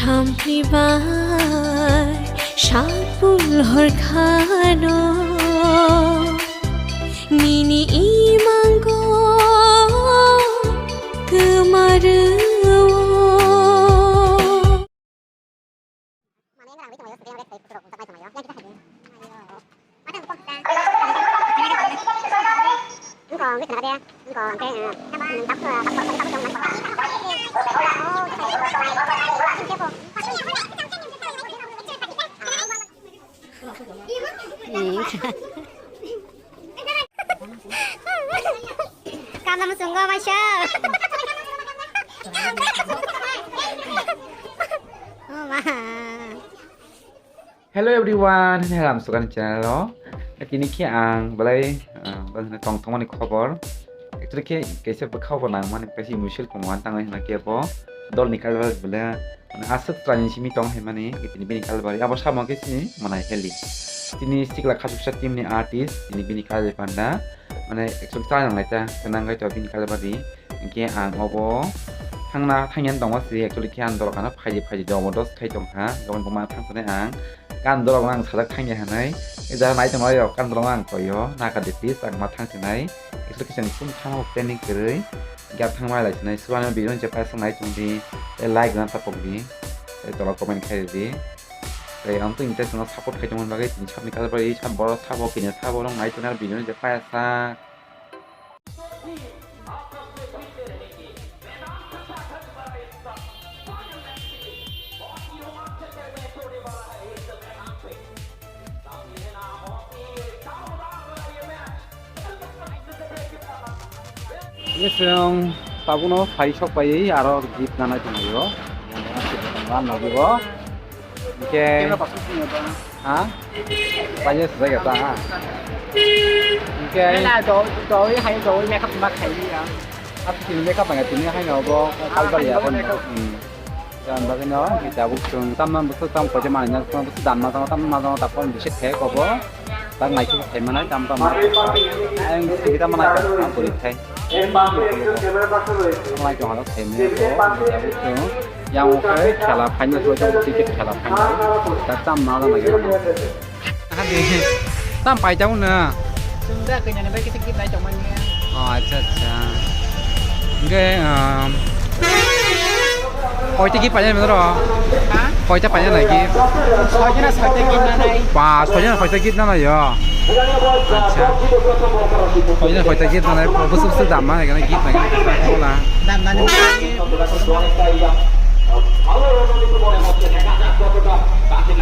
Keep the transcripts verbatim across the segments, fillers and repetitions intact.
Hamni bai sapul hor khano nini imango kwmario. Kana muchungo maisa. Oh ma. Hello everyone, halam sukan channel o. Tini khe ang belai, ah, belai tong tongmani khobor. Actually khe kaisa bwkha bo nang mani kaisa emotional tongmani tangwi hwnba khe bo dol ni kalbar bole mane aswk chwraini simi tong hai mani tini bini kalbari abo samo khe chini manai heli. Tini sikla khasuksa team ni artist tini bini kalbari panda mane actually chwrai nang lai ta nang gai to bini kalbari. Hinkhe ang obo thangna thangya tongma se actually khe ang dorok ano phaidi phaidi jobo dos khai tongkha gabon buma thangsanai ang. Kan dorok ang sajak thangya hinwi. E jara nai tongmani rok kan dorok ang koyo naka de please ang ma thangsinai. Isor kichani kum thangma planning kwrwi. Gap thangma lai sinai suano video je paisa nai tongdi. E like na tapok di. E tola comment khai di. E ang to interest no support khai tongmani bagwi tini sabni kalbari sab boro sabo kini sabo rok nai tongnai video je paisa. Ini chwng tabukno phai sok paiwi aro gift nanai tonglaio. Ran lagibo. Hingke, ha? Paye sejak ya, ha? Hingke, doi, doi, hai, doi, makeup ma khai ya. Aku sini makeup ma tini hai no bo, kalbar ya, kon. Hmm. Dan bagino, kita buk sung, tam nam buk tam ko jama na, tam buk dan ma, tam ma, tam tak kon bisi thek ko bo. Tak nai ki thai manai, tam tam. Ang sigi tam manai, tam puri thai. Manai tong halo thai manai ko, kita buk sung. Yang oke, khala final ko, jang ticket khala final. Tak tam ma la lagi. Aha de. Tam pai jao na. Sungda kanya ne bai kita kita jao manya. Oh, acha acha. Oke, um, Koita gift painai nai ro? Ha? Koita painai nai gift? Soijona soita gift nanai. Ba, soijona soita gift nanai yo. Acha. Soijona soita gift nanai, busu busu dam ma nai gift nai. Dam nani.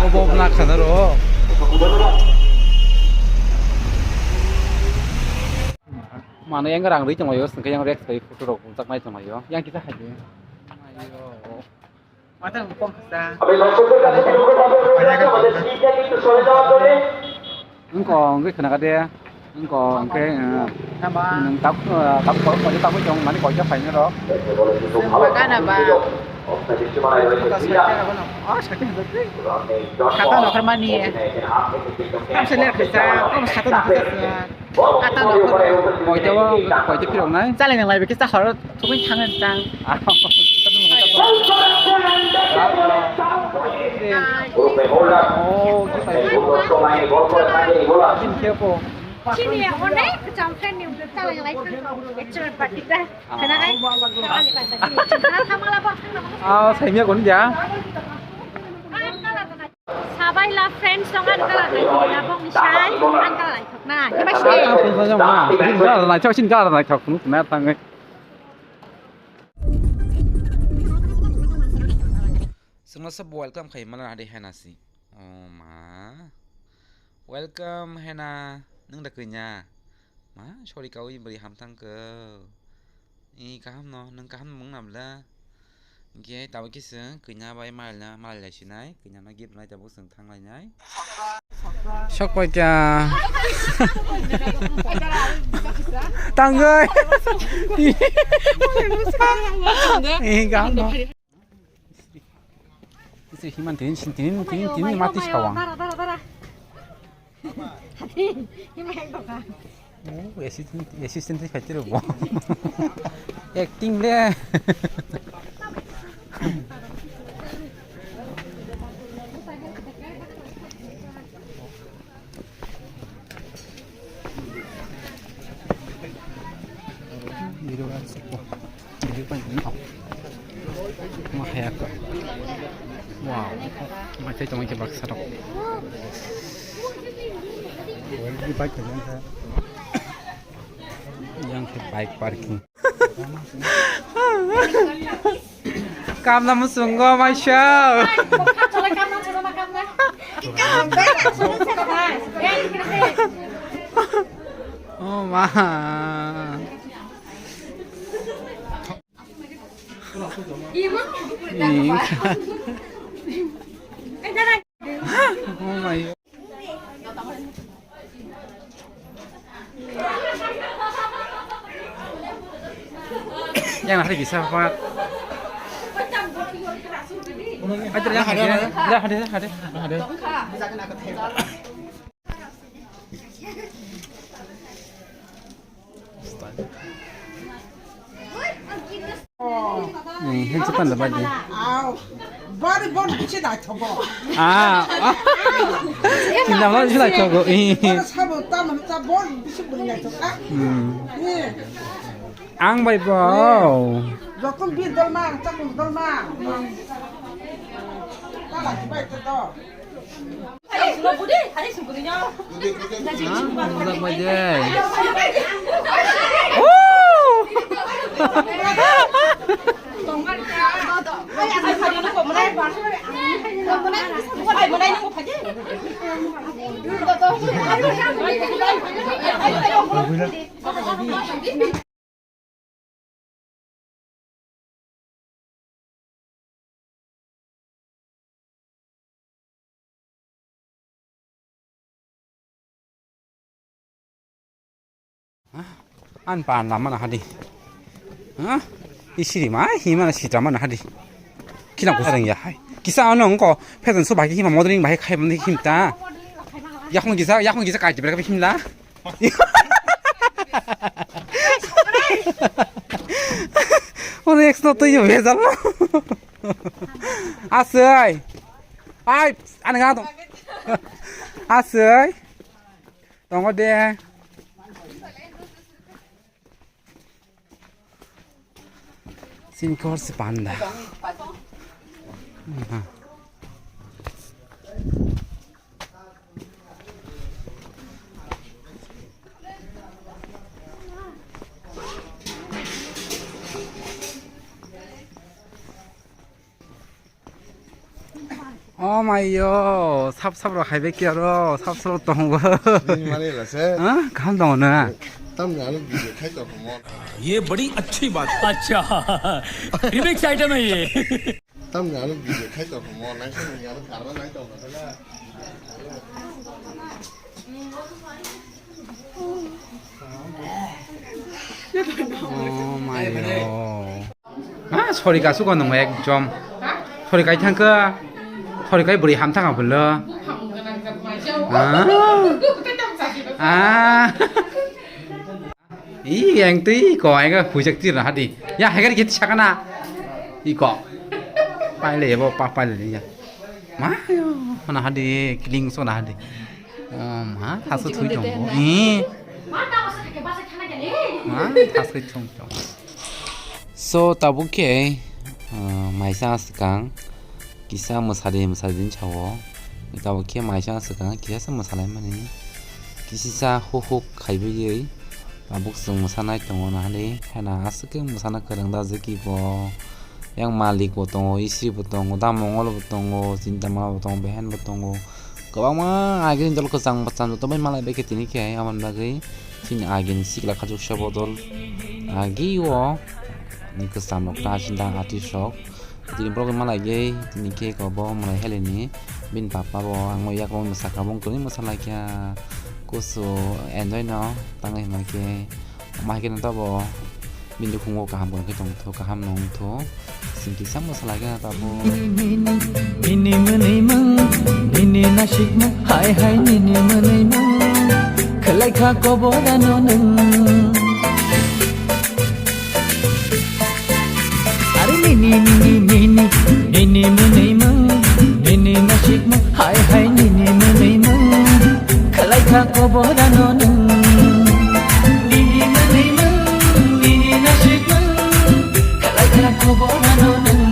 Obo na khana ro. Mano yang rang ri tonglaio, sengke yang rex bai photo rok bumjaknai tonglaio. Yang kita hai de. Ayo. Mata bukong kasa. Engko, engke khna kade. Engko, engke, eh, nang tak, eh, tak kor kor tak jong mani koi ja paine rok. Bagana ba. Oh, sakit. Kata no kar mani. Kam seler kasa, kam sata no kasa. Ata no koro. Koita o, koita phirok nai? Chale nang lai bikhe chahor thubui thang tang. Ah, koita phirok nai. Oh, ki phai. Tin khe po. Chini ya onek jam friend ni chale nang lai thang. Actual party ta. Ah. Khana kai. Chale pa ta. Chini chingkha thamala por thang na. Ah, saimya kon dia. Sabai la friends tong an kala nai thok na, bong ni sai an kala nai thok na. Kima sini? Ang pun saja ma. Ini kala nai thok, sini kala nai thok, kunu kena tangai. Sengno sab welcome khai mana ade hena si. Oh ma. Welcome hena. Nung da kanya. Ma, sorry kawi beri hamtang ke. I kaham no, nung kaham mung nam la. Ge tawa kisa kanya bai mal na, mal lai sinai, kanya na gift nai tabu sung thang lai nai. Sok pai kya. Tangoi. I kaham no. Isi himan tinin, tinin, tinin, tinin mati sawang. Dara, dara, dara. Himai doka. Oh, assistant, assistant si khaitiro bo. Acting le. Wow. Mai thai tongwi khe baksa rok. Yang khe bike parking. Kamna muchungo maisao. Oh ma. Oh my. Yang hari bisa apa? Ajar yang hari, ya hari, hari, hari. Ni, hen sepan da baji. Aw. Bari bon bisi naithogo. Ah. Tinda bari bisi naithogo. Eh. Bari sabo tamam ta bon bisi buri naithogo. Hmm. Ni. Ang bai bo. Jokhon bir dolma, ang takon dolma. Tala kibai to. An pan lama na hadi. Ha? Isiri ma, hima na sita ma na hadi. Kina ko sarang ya hai. Kisa ano ngko, phetan so bagi hima modring bagi khai bandi him ta. Yakung kisa, yakung kisa kai tibra him la. Ono ekso to yo bezal. Asai. Ai, ani ga to. Asai. Tongo de. Sini kor si panda. Oh my yo, sap sap rok hai bai khe aro, sap sap rok tongo. Bini mani la se. Ha? Kaham tongo na? Tamni ano video khai to mo. ये बड़ी अच्छी बात। अच्छा, remix item है ये। Tamni ano video khai to mo, nai se ni ano karna nai to mo na. Oh my yo. Ah, sorry ka suko nung ekjom. Sorry kai thangka. Sorry kai buri ham thanga bolo. Ah. Ah. I yang tui ko ai ga pujak tir na hadi. Ya hegar kiti sakana. I ko. Pai le bo pa pai le ya. Ma yo. Mana hadi kiling so na hadi. Oh, ma, thaso thui tongo. Eh. Ma, thaso thung tongo. So, tabuk khe, uh, maisa swkang kisa mwsari, mwsari din chao. Tabuk khe maisa swkang kisa se mwsalai mani. Kisisa huk huk khaiwi tabuk chwng mwsanai tongo nahani. Haina aswk khe mwsana kwrwng da jeki bo. Yang malik bo tongo, isi bo tongo, da mongol bo tongo, chinta mala bo tongo, behen bo tongo. Kwbangma agini dol kwchang bwchang joto bai malai bai khe tini khe aboni bagwi chini agini sikla khachuksa bodol agi o ni kwcham rok ta chinta ati sok tini borok malai gwi tini khe kobo malai helini bini papa bo ang yakroni mwsakha bo wngkhe mwsalaikha kusu enjoy no tangwi hwnba khe. Omo hai khe no tabuk bini nukhungo kaham khe tongtho, kaham no wngtho. Sing kisa mwsalaikhe no tabuk. Nini mwnwi mung, nini nasikmung, hai hai nini mwnwi mung. Khwlaikha kobor ano nwng. Are nini, nini, nini, nini mwnwi mung, nini nasikmung, hai hai nini mwnwi mung. Khwlaikha kobor ano nwng. Nini mwnwi mung, nini nasikmung, khwlaikha kobor ano nwng.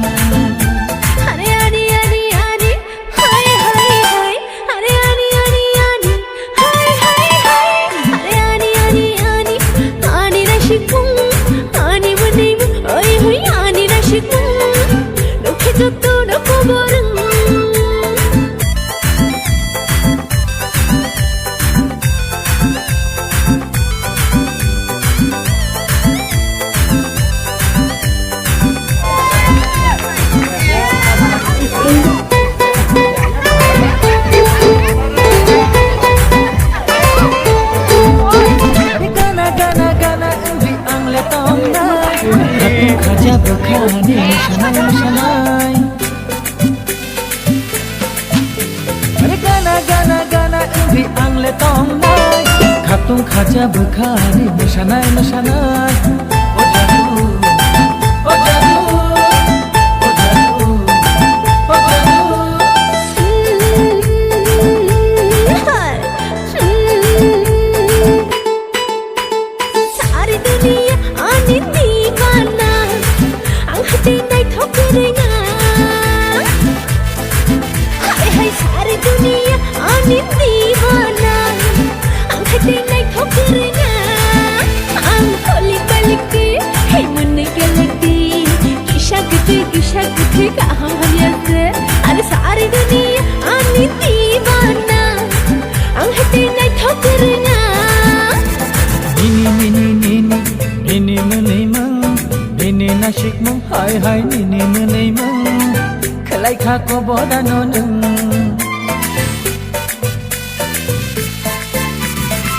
Ang le tongnai, khatung khacha bwkhani mwsanai mwsanai. O jadu, o jadu, o jadu, o jadu. Sari dunia ani dimana, ang hati naithok ringa. Hai hai sari dunia ani dimana, ang hati naithok ringa. Ang kolik balik di, hai mwnwi galak di, kisa kwtwi kisa kwtwi kaham hamya se. Are sari dunia ani dimana, ang hati naithok ringa. Nini, nini, nini, nini mwnwi mang, nini nasikmung, hai, hai, nini mwnwi mang, khlai kha kobodano nwng.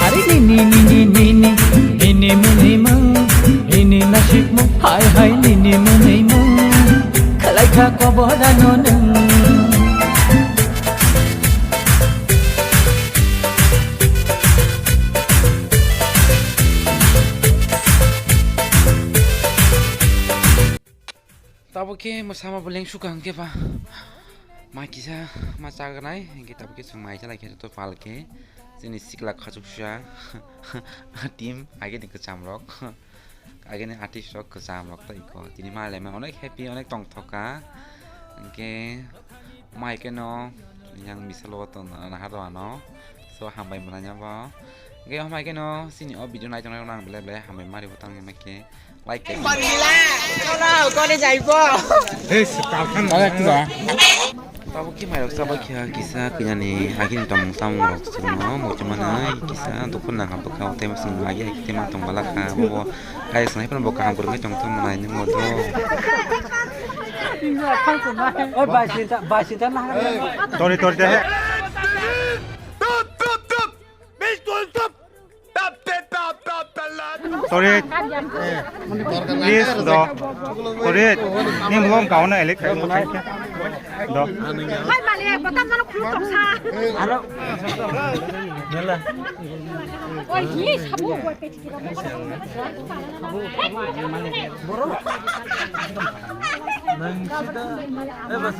Are nini, nini, nini, nini mwnwi mang, nini nasikmung, hai, hai, nini mwnwi mang, khlai kha kobodano nwng. Tabuk khe mwsama bo lengsukha hwnkhe ba mai kisa ma chagnai, hwnkhe tabuk khe chwng mai chalai khe joto pal khe chini sikla khachuksa team agini kwcham rok. Agini artist rok kwcham rok to iko. Tini ma le ma onek happy, onek tongthok kha. Hwnkhe mai khe no yang bisalo to nahar rw ano. So hambai mwnanya bo. Hwnkhe hambai khe no chini o video nai tongnai rok nang belai belai hambai mari bo tang ma khe like khe. Hey, sekarang. Tabuk khe mairok chabai kha kisa kiyani agini tongmung chamung rok chwngno muchung manai kisa dukun nang ha bwkha o tei chwng agi hai khe ma tong bala kha bo kaya swnai phano bo kaham kwrwngwi tong thung manai nung do. Oi, bai sinta, bai sinta na. Tori, tori, de. Tori, please, do. Tori, ni mung kau na elek kai mo kai kya? Do. Hai male, botam nang khulu toksa. Aro. Nela. Oi, ni sabu, oi, peti kira. Nang sida. Eh, bas.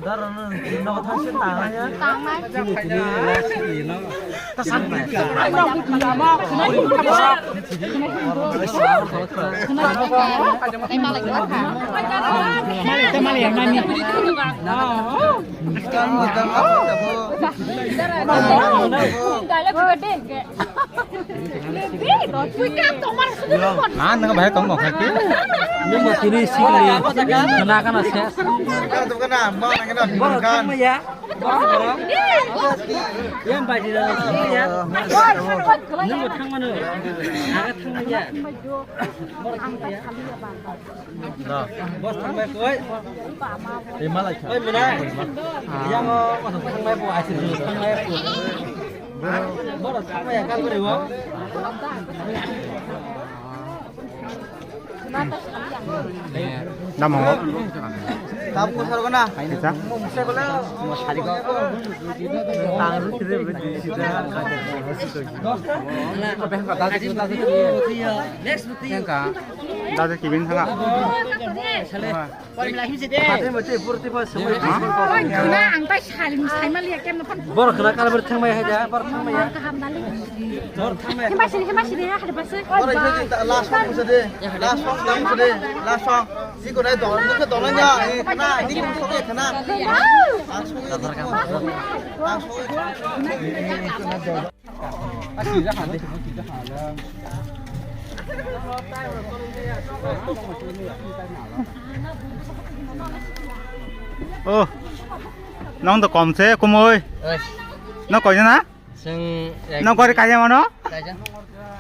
Darano nogo thangse tangmaya. Tangmai. Chini tini last ino. Ah, nang bahai tong nokha ki? Nang tini sikli. Kana kana ses. Kana tu kana, ma kana. Borok thangmaya. Borok, borok. Yang baji da sikli ya. Nang bo thangmano. Aga thangmaya. Borok thangmaya. Boss thangbai koi. Oi, malai kha. Oi, mwnai. Yang o, boss thangbai bo, asir thangbai bo. Boss thangbai ya, kal bari bo. Damo. Tam ko sargona. Kisa? Mo musai bola. Mo sari ko. Tang ru tire ru di sida. Next. Tengka. Dada kibin thanga. Pati mati purti pa semua. Oi, khna ang tai salim saimaliya kemna phan. Bor khna kala ber thangmai haja, bor thangmai ya. Kaham dali. Bor thangmai. Hema sini, hema sini ya, hadi basi. Bor ini last song musa de. Last song, last song, last song. Siko nai dol, nukhe dol ya. Eh, khna, ini song ya khna. Ang song ya. Ang song ya. Oh, nong to kom se kumui. Oi. Nong koi na? Seng. Nong koi kaya mano? Kaya.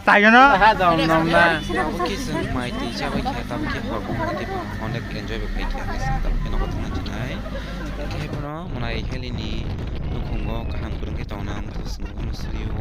Kaya no? Ha dong nom na. Oke, seng mai ti cha bai kha tam ki hor bong ti pa. Onek enjoy bai kha tam ki no ko tong na chinai. Oke, bono monai heli ni nukhungo kaham kurung ke tong na ang to sung no sri o.